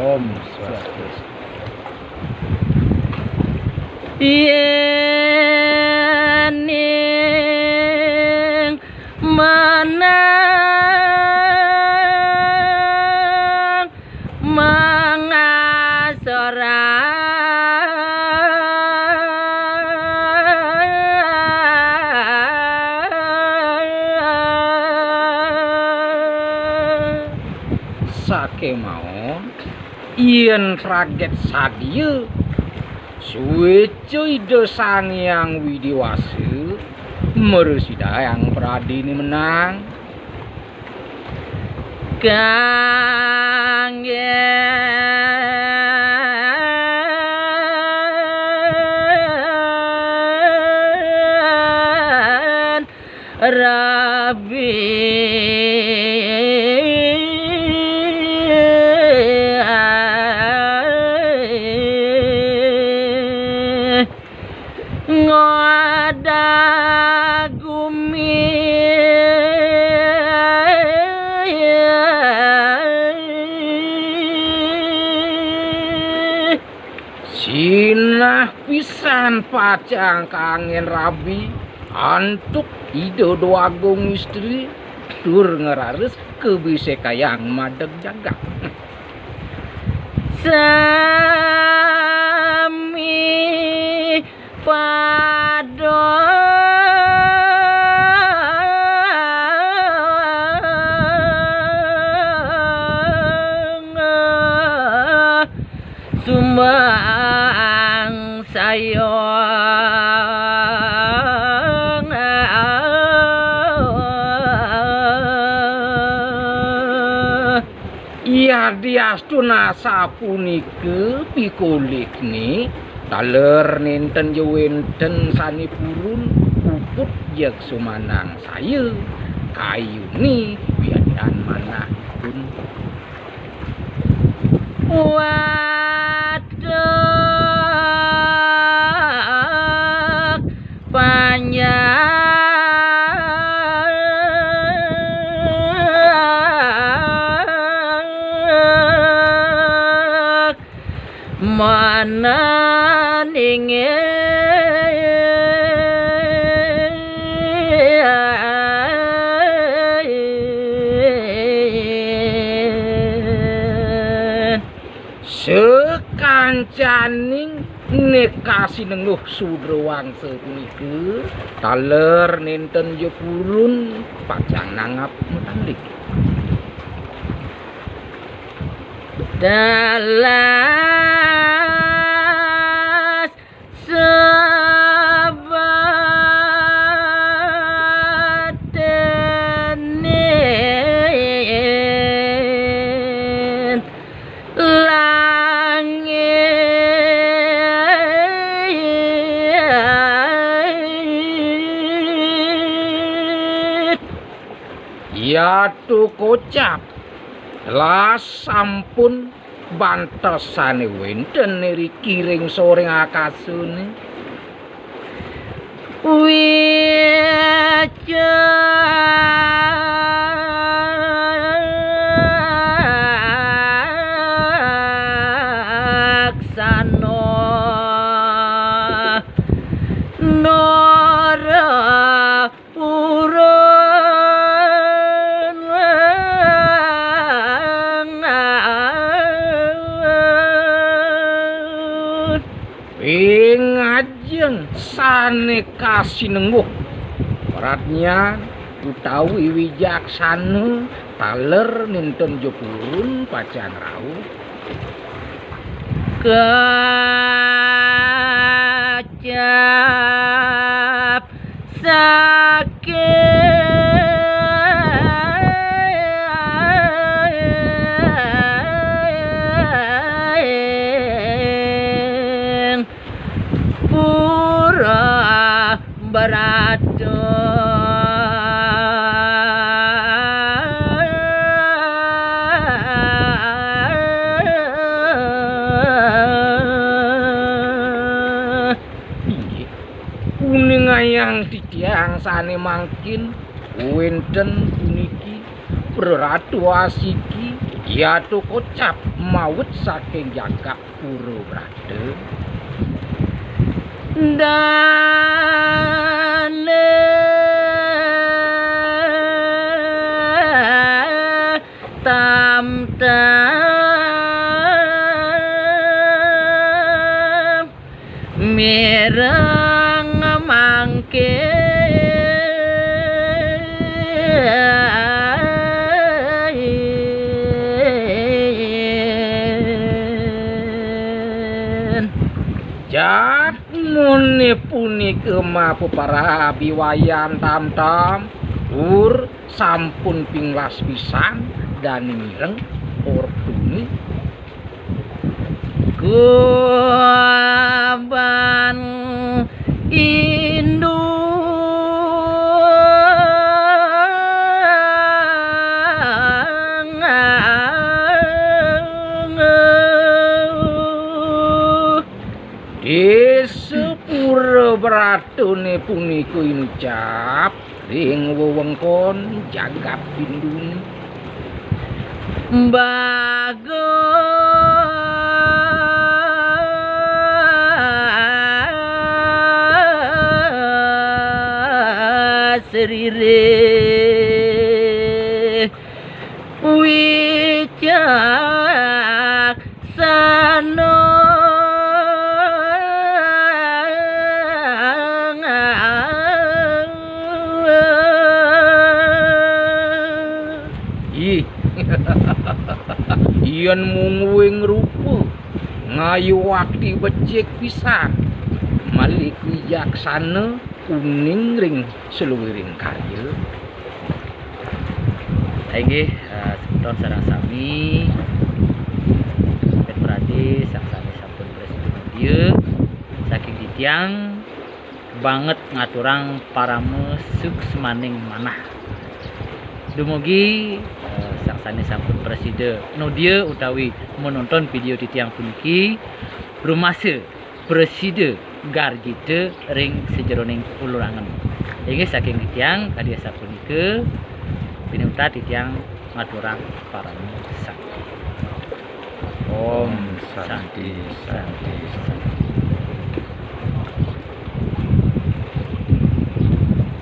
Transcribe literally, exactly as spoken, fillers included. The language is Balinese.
Om Swastiastu. Yén ing menang mangasorang, sakémaon yén raget sadia, suéca Ida Sang Hyang Widhi Wasa mrasidayang pradiné menang. Kanggén rabi ngoda gumi. Sinah pisan pacang kanggén rabi antuk Ida Déwagung Istri tur ngraris kabisékayang madeg jagat. Sami padang sumbang saya. Yadiastuna sapunika pikolihné, taler nénten ja wénten sané purun puput jeg sumanangsaya kayuné wiadin manahipun. Watek panjang mananingin. Sakancaning néka sinengguh Sudrawangsa punika, taler nénten ja purun pacang nanggap matanding. Telas sebatenen langit. Yatu kocap telas sampun bantesané wénten niriki ring soring akasané. Wicaksana Nara purun ping ajeng sané kasinengguh pradnyan utawi wicaksana taler nénten ja purun pacang rauh. Kecap saking pura Brata. Inggih, kuningayang titiang sané mangkin wénten puniki Praratu asiki Yatu kocap mawit saking jagat Pura Brata. Dane tam tam mireng mangkin. Jah, muni punika mapupara biwayan tam tam, tur sampun pinglas pisan dane mireng ortune. Kuaban indung. Desa Pura Bratane punika inucap ring wewengkon jagat Pindun. Bagus rire wicak sano. Ih, yen mung wing rupa, ngayu akti becik pisan, malih wijaksana uning ring saluwiring karya. Inggih, eh, semeton sareng sami, sampun pradi, saksane sampun prasida, saking titiang banget ngaturang parama suksmaning manah. Dumugi, eh, saksane sampun prasida nodia utawi menonton video titiang puniki, rumasa prasida gargita ring sajeroning ulurangen. Inggih saking titiang kadi asapunika, pinuntat titiang ngaturang parama santi. Om Santi, Santi, Santi.